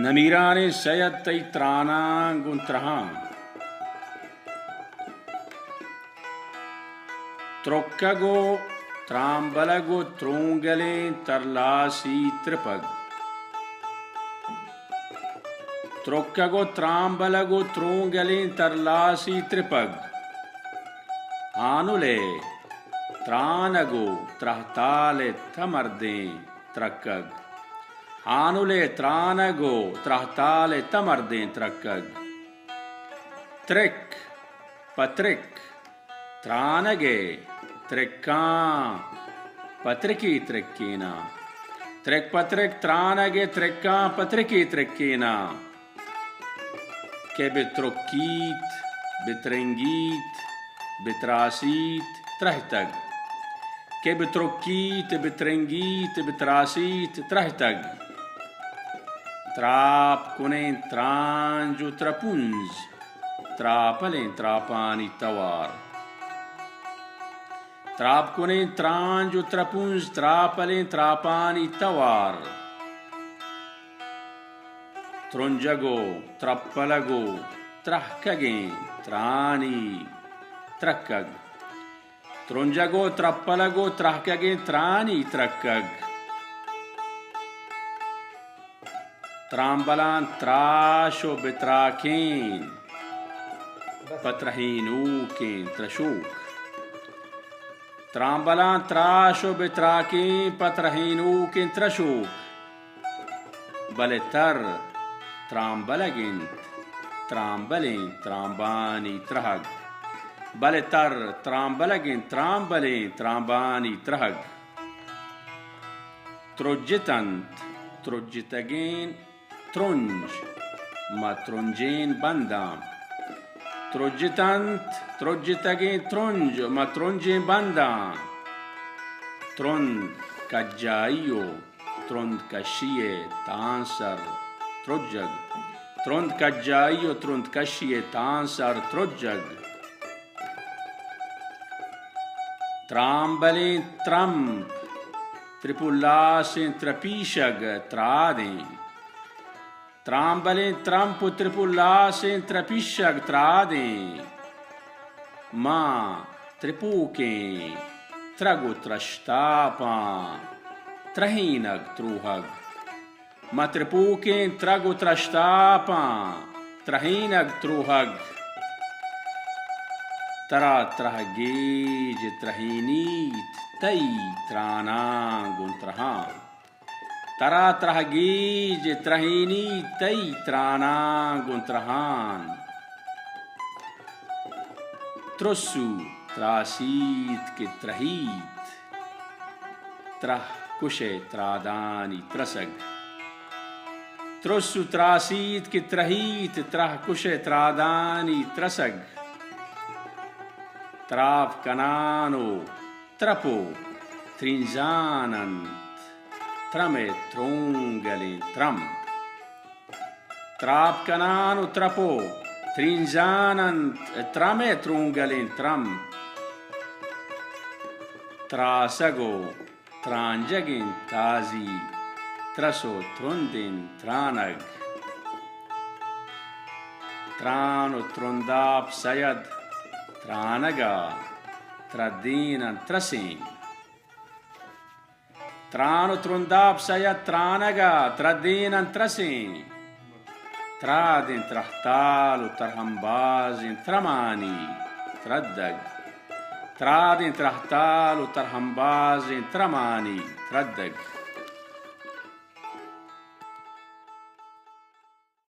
نمیرانیں سید تئی تراناں گوں ترہاں۔ ترکگ ءُ ترامبلگ ءُ ترونگلیں ترلاسی ترپگ۔ ترکگ ءُ ترامبلگ ءُ ترونگلیں ترلاسی ترپگ۔ ہانل ءِ ترانگ ءُ ترہتال ءِ تمردیں ترکگ۔ ہانل ءِ ترانگ ءُ ترہتال ءِ تمردیں ترکگ۔ ترک پہ ترک ترانگ ءِ ترکاں پترکی ترکیناں۔ ترک پہ ترک ترانگ ءِ ترکاں پترکی ترکیناں۔ کہ بہ ترکیت، بہ ترنگیت، بہ تراسیت، ترہتگ۔ کہ بہ ترکیت، بہ ترنگیت، بہ تراسیت، ترہتگ۔ تراپ کنیں ترانج ءُ ترپونز، تراپلیں تراپانی توار۔ تراپ کنیں ترانج ءُ ترپونز، تراپلیں تراپانی توار۔ ترنجگ ءُ ترپلگ ءُ ترہکگیں ترانی ترکگ۔ ترنجگ ءُ ترپلگ ءُ ترہکگیں ترانی ترکگ۔ ترامبلاں تراش ءُ بتراکیں پہ ترہینوکیں ترشوک۔ ترامبلاں تراش ءُ بتراکیں پہ ترہینوکیں ترشوک۔ بلے تر ترامبلگ اِنت، ترامبلیں ترامبانی ترہگ۔ بلے تر ترامبلگ اِنت، ترامبلیں ترامبانی ترہگ۔ ترجت اَنت ترجتگیں ترنج، ما ترنجیں بنداں۔ ترجت اَنت ترجتگیں ترنج، ما ترنجیں بنداں۔ ترند کجائی ءُ ترند کشی ءِ تانسر ترجگ۔ ترند کجائی ءُ ترند کشی ءِ تانسر ترجگ۔ ترامبلیں ترمپ، ترپولاسیں ترپیشگ ترادیں۔ ترامبلیں ترمپ ءُ ترپولاسیں ترپیشگ ترادیں۔ ما ترپوکیں ترگ ءُ ترشتاپاں ترہینگ تروہگ۔ ما ترپوکیں ترگ ءُ ترشتاپاں ترہینگ تروہگ۔ ترا ترہگیج ترہینیت تئی تراناں گوں ترہاں۔ ترا ترہگیج ترہینیت تئی تراناں گوں ترہان۔ ترسو تراسیت کہ ترہیت ترہ کش ءِ ترادانی ترسگ۔ ترسو تراسیت کہ ترہیت ترہ کش ءِ ترادانی ترسگ۔ تراپ کنان ءُ ترپ ءُ ترینزان اَنت ترم ءِ ترونگلیں ترم۔ تراپ کنان ءُ ترپ ءُ ترینزان اَنت ترم ءِ ترونگلیں ترم۔ تراسگ ءُ ترانجگیں تازی ترس ءُ ترندیں ترانگ۔ تران ءُ ترنداپ سید ترانگ ءَ ترا دین اَنت ترسیں۔ تران ءُ ترنداپ سید ترانگ ءَ ترا دین اَنت ترسیں۔ ترادیں ترہتال ءُ ترہمبازیں ترمانی تردگ۔ ترادیں ترہتال ءُ ترہمبازیں ترمانی تردگ۔